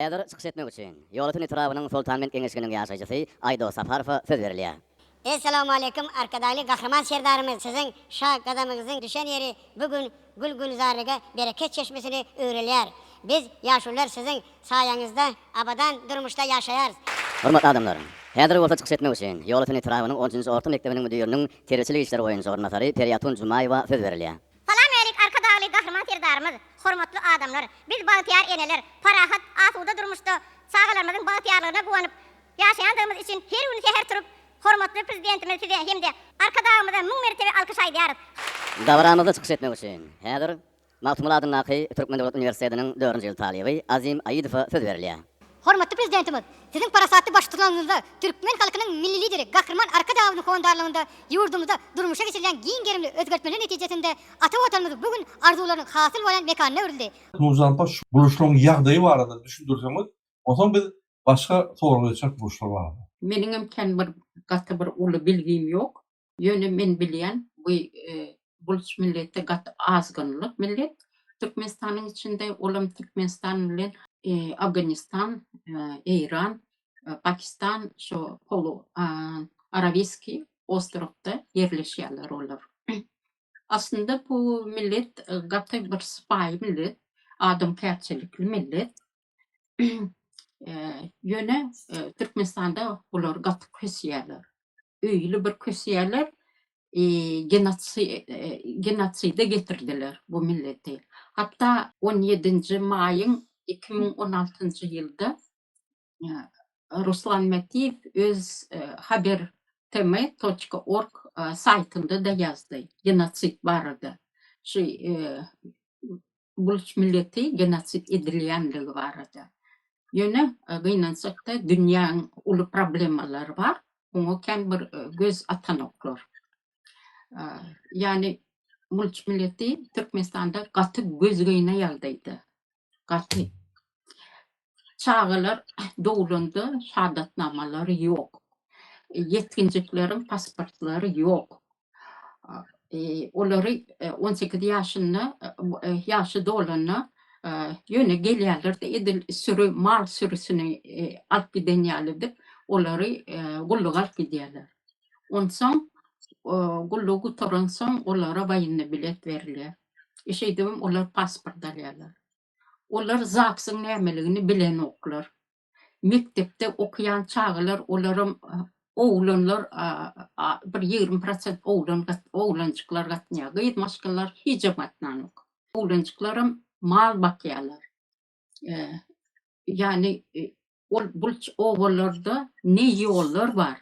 Häzir çykyş etmek üçin, Ýolöten etrabynyň Soltanbent geňeşliginiň ýaşaýjysy Aýdo Saparowa söz berilýär. Essalawmaleýkum Arkadagly Gahryman Serdarymyz siziň şa gadamyňyzyň düşen ýeri bu gün gül gülzarlyga bereket çeşmesine öwrülýär. Biz ýaşulular siziň saýaňyzda abadan durmuşda ýaşaýarys. Hormatly adamlar! Häzir bolsa çykyş etmek üçin, Ýolöten etrabynyň onunjy orta mekdebiniň müdiriniň terbiýeçilik işleri boýunça orunbasary Perýatun Jumaýewa söz berilýär. Salam älik Arkadagly Gahryman Serdarymyz, hormatly adamlar! Biz bagtyýar eneler, parahat, asuda durmuşda çagalarymyzyň bagtyýarlygyna guwanyp ýaşaýandygymyz üçin her gün säher turup, hormatly Prezidentimiz size hem-de Arkadagymyza müň mertebe alkyş aýdýarys. Dabaramyzda çykyş etmek üçin, häzir Magtymguly adyndaky Türkmen döwlet uniwersitetiniň dördünji ýyl talyby Azim Aýydowa söz berilýär. Hormatly Prezidentimiz, Siziň parasatly baştutanlygyňyzda türkmen halkynyň Milli Lideri Gahryman Arkadagymyzyň howandarlygynda ýurdumyzda durmuşa geçirilýän giň gerimli özgertmeler netijesinde ata Watanymyz bu gün arzuwlaryň hasyl bolýan mekanyna öwrüldi. Nurjan apa şu buluşlaryň ýagdaýy barada düşündirseňiz, onsoň biz başga soraga geçeris buluşlar barada. Meniňem kän bir gaty bir uly bilgim ýok. Ýöne men bilýän bu buluç milleti gaty azgynlyk millet Türkmenistanyň içinde olam Türkmenistan bilen Afganistan, Eýran, Pakistan şo polu Arabiskiý ostrowda ýerleşýärler olar. Aslynda bu millet gaty bir sypaýy millet, adamkärçilikli millet. Ýöne Türkmenistanda bular gaty kösýärler. Öýli bir kösýärler, genoside getirdiler bu milleti. Hatda on ýedinji maýyň 2016-njy ýylda Ruslan Mätiýew öz haber tm toçka org saýtynda-da ýazdy genosid barada. Şu buluç milleti genosid edilýänligi barada. Ýöne gynansakda dünýäň uly problemalary bar, oňa kän bir göz atanoklar. Ýagny buluç milleti Türkmenistanda gaty gözgyny ýagdaýda. Gaty. Çagalar dogulanda şahadatnamalary ýok. Ýetginjekleriň pasportlary ýok. Olary 18 ýaşynda ýaşy dolanda ýöne gelýärler-de edil süri mal sürüsini alyp giden ýaly edip olary gulluga alyp gidýärler. Onsoň gullugy gutaransoň olara woýennyý bilet berilýär. Şeýdibem olar pasport alýarlar. Olar ZAGS-yň nämeligini bilenoklar. Mekdepde okaýan çagalar olaram oglanlar bir 20 prosent oglan oglanjyklar gatnaýar. Gyz maşgalalar hijem gatnanok. Oglanjyklaram mal bakýarlar. Ýagny ol bul obalarda ne ýollar bar,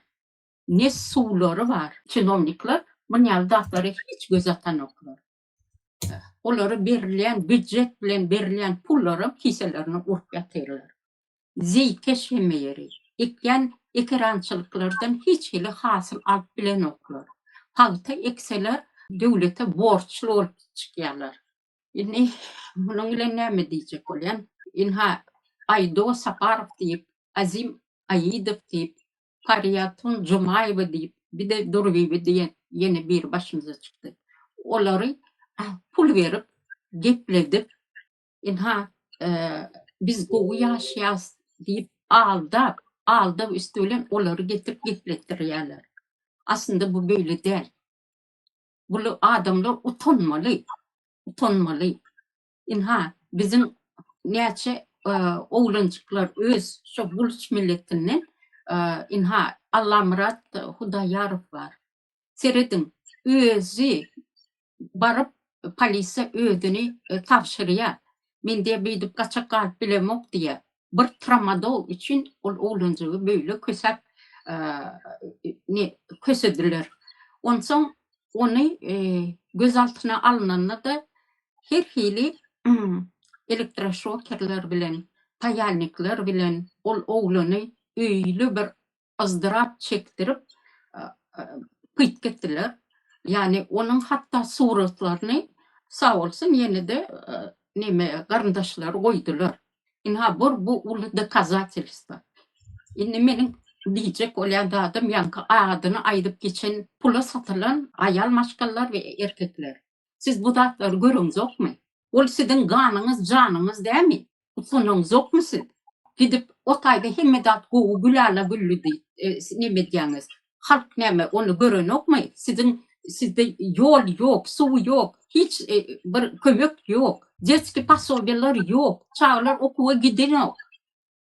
ne suwlary bar. Çinownikler muny ýaly zatlara hiç göz atanoklar. Olara berilýän býujet bilen berilýän pullaram kiselerine urup ýatyrlar. Zeýkeş hemme ýeri. Ekýän ekerançylyklardan hiç hili hasyl alyp bilenoklar. Pagta ekseler döwlete borçly bolup çykýarlar. Indi munuň bilen näme diýjek bolýan? Ynha Aýdo Saparow diýip, Azim Aýydow diýip, Parýatun Jumaýewa diýip, bir-de Durbibi diýen ýene biri başymyza çykdy. Olary pul berip, gepledip, ynha, biz gowy ýaşaýas diýip aldap, aldaw üsti bilen olary getirip gepletdirýärler. Aslynda bu beýle däl. Bul adamlar utanmaly, utanmaly. Ynha, biziň näçe oglanjyklar öz şo buluç milletinden, ynha, Allamyrat Hudaýarow bar. Serediň, özi baryp polisiýa özüni tabşyrýar. Men diýýär, beýdip gaçak galyp bilemok diýýär. Bir tramadol üçin ol oglanjygy beýle kösäp ne kösediler. Onsoň ony gözaltyna alnanda-da Her hili elektroşokerler bilen, paýalnikler bilen ol oglany öýli bir yzdyrap çekdirip pytk etdiler. Ýagny onuň hatda suratlaryny sag bolsun ýene-de neme garyndaşlary goýdular. Ynha bor bu uly dokazatelstwo. Indi meniň diýjek bolýan zadym ýaňky adyny aýdyp geçen pula satylan aýal maşgalalar we erkekler. Siz bu zatlary göreňzokmy? Ol siziň ganyňyz, janyňyz dämi? Utanaňzokmy siz? Gidip o taýda hemme zat gowy gülala gülli diýip neme edýäňiz. Halk näme ony görenokmy? Siziň sizde ýol ýok, suw ýok, hiç bir kömek ýok. Detskiý posobiýalar ýok, çagalar okuwa gidenok.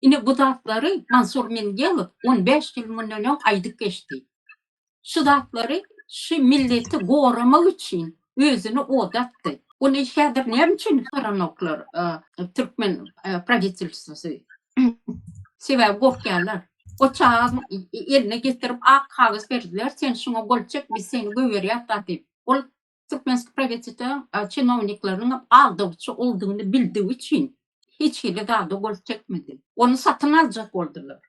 Ine bu zatlary Mansur Mingelow 15 ýyl mundan öň aýdyp geçdi. Şu zatlary şu milleti goramak üçin özüni oda atdy. Ony häzir näme üçin soranoklar türkmen prawitelstwosy? Sebäbi gorkýarlar. O çaga eline getirip ak kagyz berdiler, sen şuňa gol çek, biz seni goýberýäs da diýip. Ol türkmenski prawitelstwo çinownikleriniň aldawçy oldugyny bildigi üçin hiç hili zada gol çekmedi. Ony satyn aljak boldular.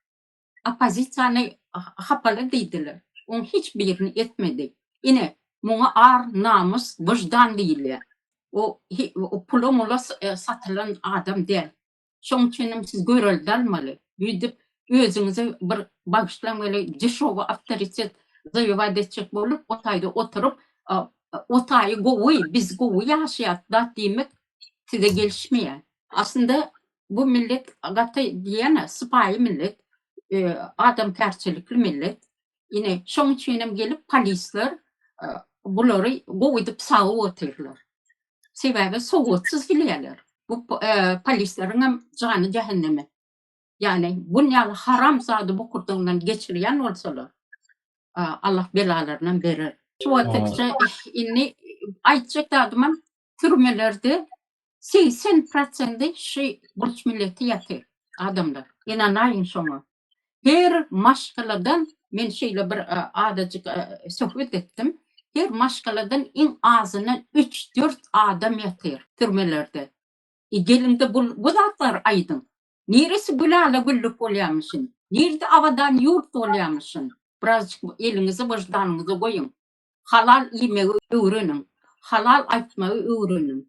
Oppozisiýany hapala diýdiler. Oň hiç birini etmedi. Ine, muňa ar, namys, wyždan diýilýär. O pula-mula satylan adam däl. Şoň üçinem siz görelde almaly. Büýdüp özüňize bir bagyşlaň weli deşowy awtoritet zaýowat etjek bolup o taýda oturyp o taýy gowy, biz gowy ýaşaýas zat diýmek size gelişmeýär. Aslynda bu millet gaty diýýän-ä sypaýy millet, adamkärçilikli millet. Ine şoň üçinem gelip polisler bulary gowy edip sagyp otyrlar. Sebäbi sowatsyz bilýärler. Bu polisleriňem jany jähenneme. Ýagny bun ýaly haram zady bokurdagyndan geçirýän bolsalar, Allah belalarynam berer. Şu wagtça indi aýtjak zadymam türmelerde 80 prosendi şu burç milleti ýatyr adamlar. Ynanaýyň şoňa. Her maşgaladan men şeýle bir azajyk söhbet etdim. Her maşgaladan iň azyndan üç-dört adam ýatyr türmelerde. E geliňde bu bu zatlary aýdyň. Niresi gülala güllük bolýamyşyn? Nirde abadan ýurt bolýamyşyn? Birazjyk eliňizi wyždanyňyza goýuň. Halal iýmegi öwreniň. Halal aýtmagy öwreniň.